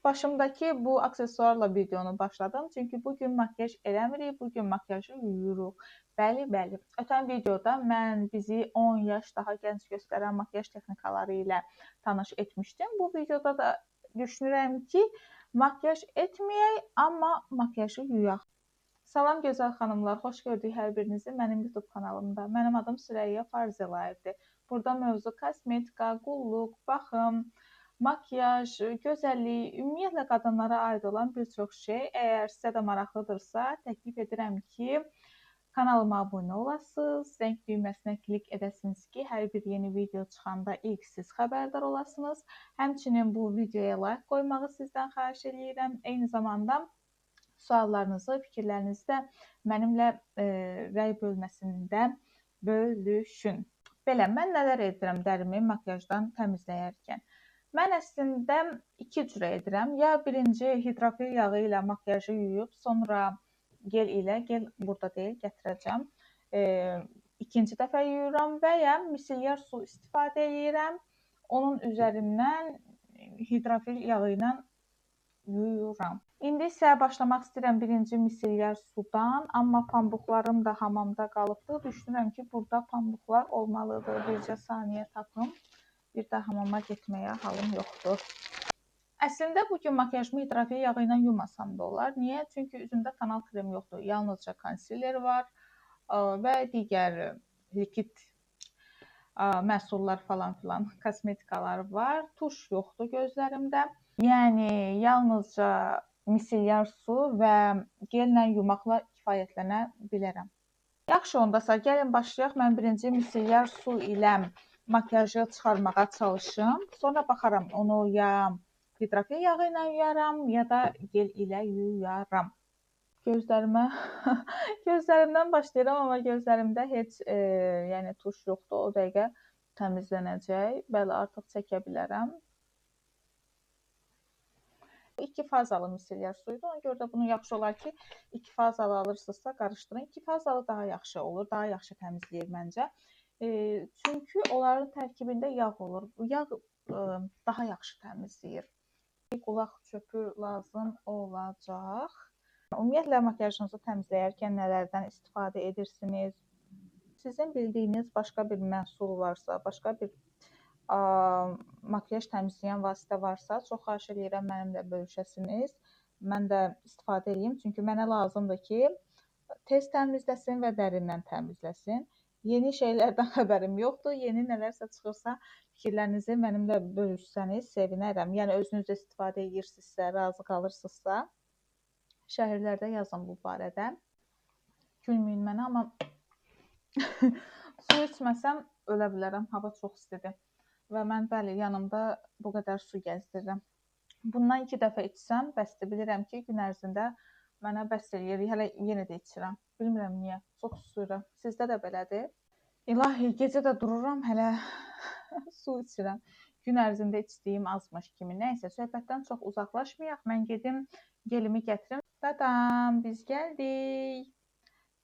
Başımdakı bu aksesuarla videonu başladım. Çünki bugün makyaj eləmirik, bugün makyajı yuyuruq. Bəli, bəli. Ötən videoda mən bizi 10 yaş daha gənc göstərən makyaj texnikaları ilə tanış etmişdim. Bu videoda da düşünürəm ki, makyaj etməyək, amma makyajı yuyaq. Salam gözəl xanımlar, xoş gördük hər birinizi mənim YouTube kanalımda. Mənim adım Sürəyya Farzilayevdir. Burada mövzu kosmetika, qulluq, baxım, makyaj, gözəllik, ümumiyyətlə qadınlara aid olan bir çox şey. Əgər sizə də maraqlıdırsa, təklif edirəm ki, kanalıma abunə olasınız, zəng düyməsinə klik edəsiniz ki, hər bir yeni video çıxanda ilk siz xəbərdar olasınız. Həmçinin bu videoya like qoymağı sizdən xahiş edirəm. Eyni zamanda suallarınızı, fikirlərinizi də mənimlə rəy bölməsində bölüşün. Belə, mən nələr edirəm dərimi makyajdan təmizləyərkən? Mən əslində iki cürə edirəm. Ya birinci hidrofil yağı ilə makyajı yuyub, sonra gel ilə, gel burada deyil, gətirəcəm. İkinci dəfə yuyuram və ya miselyar su istifadə edirəm. Onun üzərindən hidrofil yağı ilə yuyuram. İndi isə başlamaq istəyirəm birinci miselyar sudan, amma pambuqlarım da hamamda qalıbdır. Düşünürəm ki, burada pambuqlar olmalıdır. Bircə saniyə tapım. Bir də hamama getməyə halım yoxdur. Əslində, bugün makyajımı hidrofil yağı ilə yumasam da olar. Niyə? Çünki üzümdə tonal krem yoxdur. Yalnızca konsiler var və digər likid məhsullar falan filan, kosmetikalar var. Tuş yoxdur gözlərimdə. Yəni, yalnızca miselyar su və gellə yumaqla kifayətlənə bilərəm. Yaxşı, ondasa gəlin başlayaq. Mən birinci miselyar su ilə makyajı çıxarmağa çalışım. Sonra baxaram, onu ya hidrofil yağı ilə yuyaram, ya da gel ilə yuyaram. Gözlərimdən başlayıram, amma gözlərimdə heç yəni tuş yoxdur. O dəqiqə təmizlənəcək. Bəli, artıq çəkə bilərəm. İki fazalı miselyar suyudur. Ona görə də bunu yaxşı olar ki, iki fazalı alırsınızsa qarışdırın. İki fazalı daha yaxşı olur, daha yaxşı təmizləyir məncə. Çünki onların tərkibində yağ olur. Bu yağ daha yaxşı təmizləyir. Qulaq çöpü lazım olacaq. Ümumiyyətlə, makyajınızı təmizləyərkən nələrdən istifadə edirsiniz? Sizin bildiyiniz başqa bir məhsul varsa, başqa bir makyaj təmizləyən vasitə varsa, çox xahiş edirəm mənimlə bölüşəsiniz. Mən də istifadə edeyim. Çünki mənə lazımdır ki, tez təmizləsin və dərindən təmizləsin. Yeni şeylərdən xəbərim yoxdur. Yeni nələrsə çıxırsa, fikirlərinizi mənimlə bölüşsəniz sevinərəm. Yəni, özünüz də istifadə edirsinizsə, razı qalırsınızsa, şərhlərdə yazın bu barədə. Gülməyin mənə, amma su içməsəm ölə bilərəm. Hava çox istidir. Və mən, bəli, yanımda bu qədər su gəzdirirəm. Bundan 2 dəfə içsəm, bəsdir. Bilirəm ki, gün ərzində mənə bəs eləyir. Hələ yenə də içirəm. Bilmirəm niyə. Çox susuyuram. Sizdə də belədir. İlahi, gecə də dururam, hələ su içirəm. Gün ərzində içdiyim azmış kimi. Nəysə, söhbətdən çox uzaqlaşmayaq. Mən gedim, gelimi gətirim. Tadam, biz gəldik.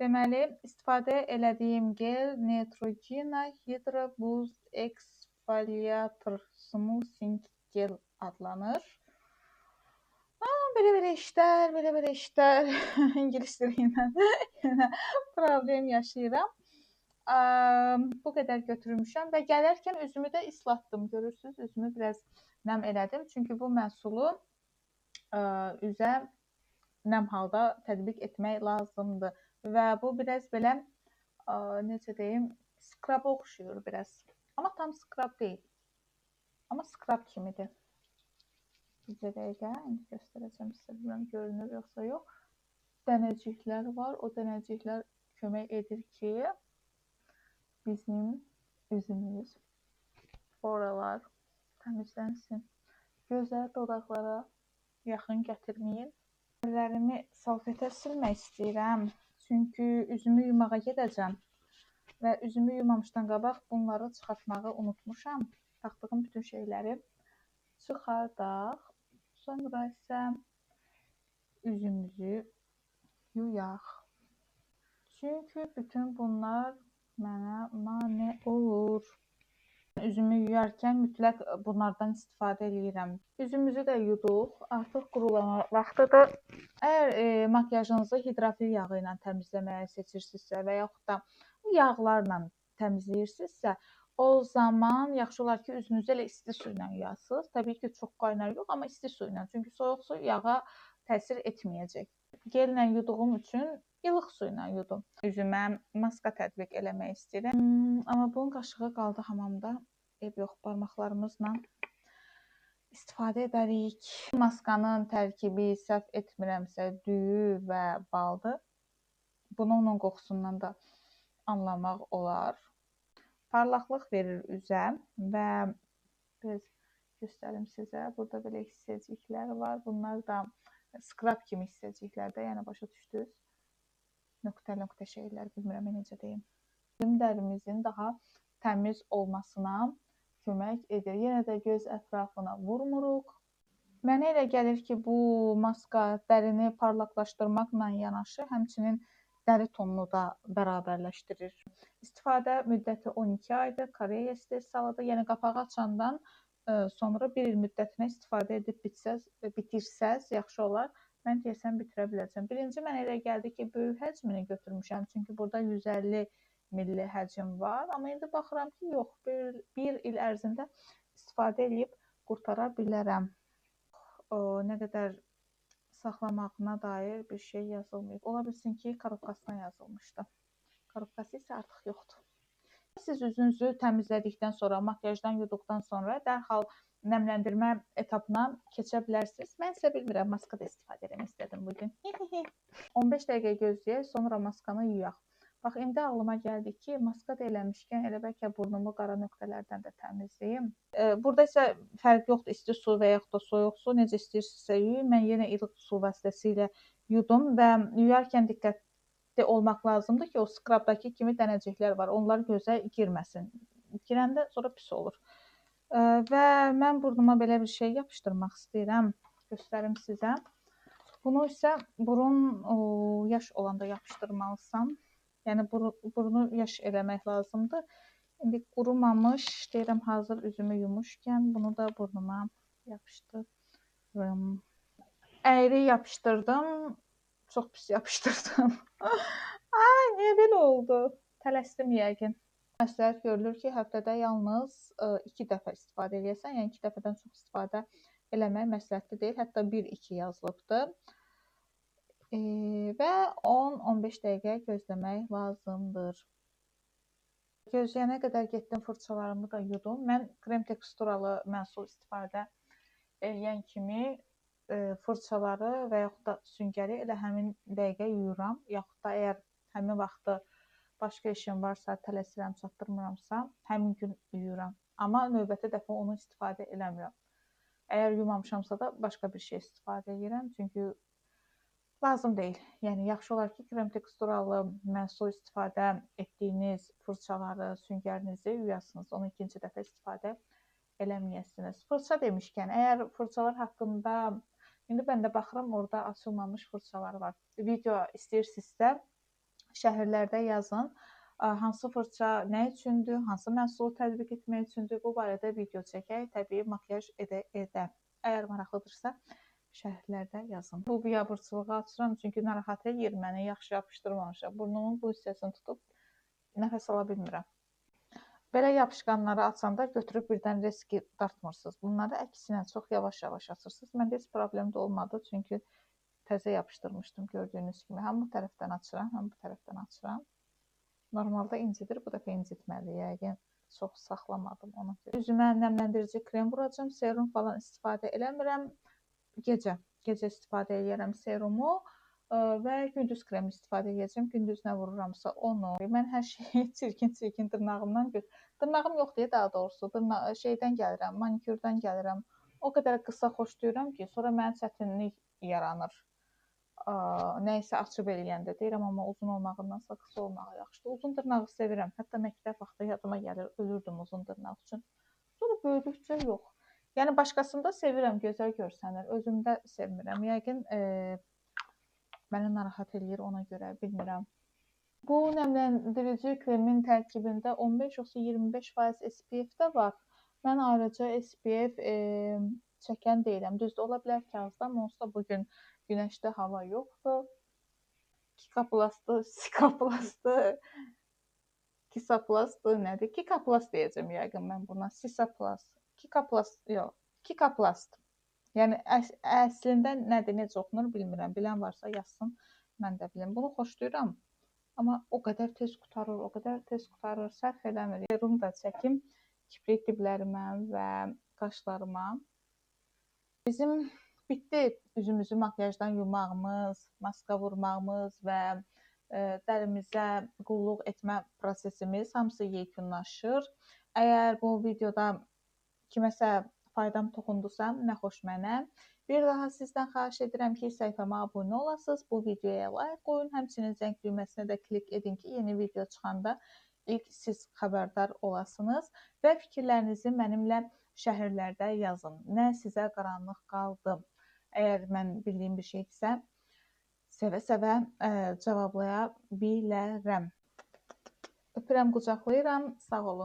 Deməli, istifadə elədiyim gel Neutrogena Hydro Boost Exfoliator Smoothing Gel adlanır. Belə-belə işlər, belə-belə işlər. İngilis dili ilə problem yaşayıram. Bu qədər götürmüşəm və gələrkən üzümü də islatdım. Görürsünüz, üzümü biraz nəm elədim. Çünki bu məhsulu üzə nəm halda tətbiq etmək lazımdır. Və bu biraz belə, necə deyim, skraba oxşuyur biraz. Amma tam skrab deyil. Amma skrab kimidir. Bircə dəqiqə, indi göstərəcəm sizə, bilmirəm görünür yoxsa yox. Dənəciklər var. O dənəciklər kömək edir ki, bizim üzümüz, oralar təmizlənsin. Gözə, dodaqlara yaxın gətirməyin. Əllərimi salfetə silmək istəyirəm. Çünki üzümü yumağa gedəcəm. Və üzümü yumamışdan qabaq bunları çıxartmağı unutmuşam. Taxtığım bütün şeyləri çıxardaq. Sonra isə üzümüzü yuyaq. Çünki bütün bunlar mənə mane olur. Üzümü yuyarkən mütləq bunlardan istifadə eləyirəm. Üzümüzü də yuduq. Artıq qurulama vaxtıdır. Əgər makyajınızı hidrofil yağı ilə təmizləməyi seçirsinizsə və yaxud da yağlarla təmizləyirsinizsə, o zaman yaxşı olar ki, üzünüzü elə isti su ilə yuyasınız. Təbii ki, çox qaynar yox, amma isti su ilə. Çünki soyuq su yağa təsir etməyəcək. Gellə yuduğum üçün ilıq su ilə yudum. Üzümə maska tətbiq eləmək istəyirəm. Amma bunun qaşığı qaldı hamamda. Eyb yox, barmaqlarımızla istifadə edərik. Maskanın tərkibi səhv etmirəmsə düyü və baldır. Bunu onun qoxusundan da anlamaq olar. Parlaqlıq verir üzə və biraz göstərim sizə. Burada belə hissəciklər var. Bunlar da skrab kimi hissəciklərdə, yəni başa düşdünüz. Nöqtə-nöqtə şeylər, bilmirəm necə deyim. Bizim dərimizin daha təmiz olmasına kömək edir. Yenə də göz ətrafına vurmuruq. Mənə elə gəlir ki, bu maska dərini parlaqlaşdırmaqla yanaşı, həmçinin dəri tonunu da bərabərləşdirir. İstifadə müddəti 12 aydır, Koreya istehsalıdır. Yəni qapağı açandan sonra bir il müddətinə istifadə edib bitirsəz yaxşı olar. Mən deyəsən bitirə biləcəm. Birinci mənə elə gəldi ki, böyük həcmini götürmüşəm. Çünki burada 150 milli həcm var. Amma indi baxıram ki, yox, bir il ərzində istifadə edib qurtara bilərəm. Nə qədər saxlamağına dair bir şey yazılmayıb. Ola bilsin ki, korobkasına yazılmışdı. Korobkası isə artıq yoxdur. Siz üzünüzü təmizlədikdən sonra, makyajdan yuduqdan sonra dərhal nəmləndirmə etapına keçə bilərsiniz. Mən isə bilmirəm, maska da istifadə etmək istədim bugün. 15 dəqiqə gözləyək, sonra maskanı yuyaq. Bax, indi ağlıma gəldi ki, maska da eləmişkən elə bəlkə burnumu qara nöqtələrdən də təmizləyim. Burada isə fərq yoxdur, isti su və yaxud da soyuq su, necə istəyirsinizsə yuyun. Mən yenə ilıq su vasitəsilə yudum və yuyarkən diqqətli olmaq lazımdır ki, o skrabdakı kimi dənəciklər var, onlar gözə girməsin. Girəndə sonra pis olur. Və mən burnuma belə bir şey yapışdırmaq istəyirəm, göstərim sizə. Bunu isə burun yaş olanda yapışdırmalısan. Yəni, burnu yaş eləmək lazımdır. İndi qurumamış, deyirəm, hazır üzümü yumuşkən bunu da burnuma yapışdırım. Əyri yapışdırdım, çox pis yapışdırdım. Ay, niyə belə oldu? Tələsdim yəqin. Məsləhət görülür ki, həftədə yalnız 2 dəfə istifadə eləyəsən, yəni 2 dəfədən çox istifadə eləmək məsləhətli deyil. Hətta 1-2 yazılıbdır. Və 10-15 dəqiqə gözləmək lazımdır. Gözləyənə qədər getdim, fırçalarımı da yudum. Mən krem teksturalı məhsul istifadə eləyən kimi fırçaları və yaxud da süngəri elə həmin dəqiqə yuyuram. Yaxud da əgər həmin vaxtı başqa işim varsa, tələsirəm, çatdırmıramsa, həmin gün yuyuram. Amma növbəti dəfə onu istifadə eləmirəm. Əgər yumamışamsa da başqa bir şey istifadə edirəm. Çünki lazım deyil. Yəni, yaxşı olar ki, krem teksturalı məhsul istifadə etdiyiniz fırçaları, süngərinizi yuyasınız. Onu ikinci dəfə istifadə eləməyəsiniz. Fırça demişkən, əgər fırçalar haqqında, indi mən də baxıram, orada açılmamış fırçalar var. Video istəyirsinizsə, şəhərlərdə yazın. Hansı fırça nə üçündür, hansı məhsulu tətbiq etmək üçündür, bu barədə video çəkək, təbii makyaj edə. Əgər maraqlıdırsa, şərhlərdə yazın. Bu biabırçılığı açıram, çünki narahat eləyir məni, yaxşı yapışdırmamışam. Burnumun bu hissəsini tutub nəfəs ala bilmirəm. Belə yapışqanları açanda götürüb birdən riski dartmırsınız. Bunları əksinə çox yavaş-yavaş açırsınız. Məndə heç problem də olmadı, çünki təzə yapışdırmışdım gördüyünüz kimi. Həm bu tərəfdən açıram, həm bu tərəfdən açıram. Normalda incidir, bu dəfə incitmədi. Yəqin çox saxlamadım ona görə. Üzümə nəmləndirici krem vuracağam, serum falan istifadə eləmirəm. Gecə istifadə eləyərəm serumu və gündüz kremi istifadə edəcəm. Gündüz nə vururamsa onu. Mən hər şeyi çirkin-çirkin dırnağımdan dırnağım yox deyə daha doğrusu şeydən gəlirəm, manikürdən gəlirəm. O qədər qısa xoşlayıram ki, sonra mənə çətinlik yaranır. Nəyisə açıb eləyəndə deyirəm, amma uzun olmağındansa qısa olmağı yaxşıdır. Uzun dırnağı sevirəm. Hətta məktəb vaxtı yadıma gəlir, ölürdüm uzun dırnaq üçün. Sonra böyüdükcə yox. Yəni, başqasında sevirəm, gözəl görsənir. Özümdə sevmirəm. Yəqin məni narahat eləyir ona görə, bilmirəm. Bu nəmləndirici kremin tərkibində 15 yoxsa 25% SPF də var. Mən ayrıca SPF çəkən deyiləm. Düzdür, ola bilər ki, azdan, onsuz da bugün günəşli hava yoxdur. Kikaplastı, sikaplastı, kisaplastı nədir? Kikaplast deyəcəm yəqin mən buna. Sisaplast, kikaplast, yox, kikaplast. Yəni əslində nədir, necə oxunur bilmirəm. Bilən varsa yazsın, mən də bilim. Bunu xoşlayıram. Amma o qədər tez qurtarır, o qədər tez qurtarır, sərf eləmir. Serum da çəkim kiprik diblərimə və qaşlarıma. Bizim bitdi üzümüzü makyajdan yumağımız, maska vurmağımız və dərimizə qulluq etmə prosesimiz hamısı yekunlaşır. Əgər bu videoda kiməsə faydam toxundusa, nə xoş mənə. Bir daha sizdən xahiş edirəm ki, səhifəmə abunə olasınız, bu videoya like qoyun, həmçinin zəng düyməsinə də klik edin ki, yeni video çıxanda ilk siz xəbərdar olasınız və fikirlərinizi mənimlə şərhlərdə yazın. Nə sizə qaranlıq qaldı? Əgər mən bildiyim bir şeydirsə, sevə-sevə cavablaya bilərəm. Öpürəm, qucaqlayıram. Sağ olun.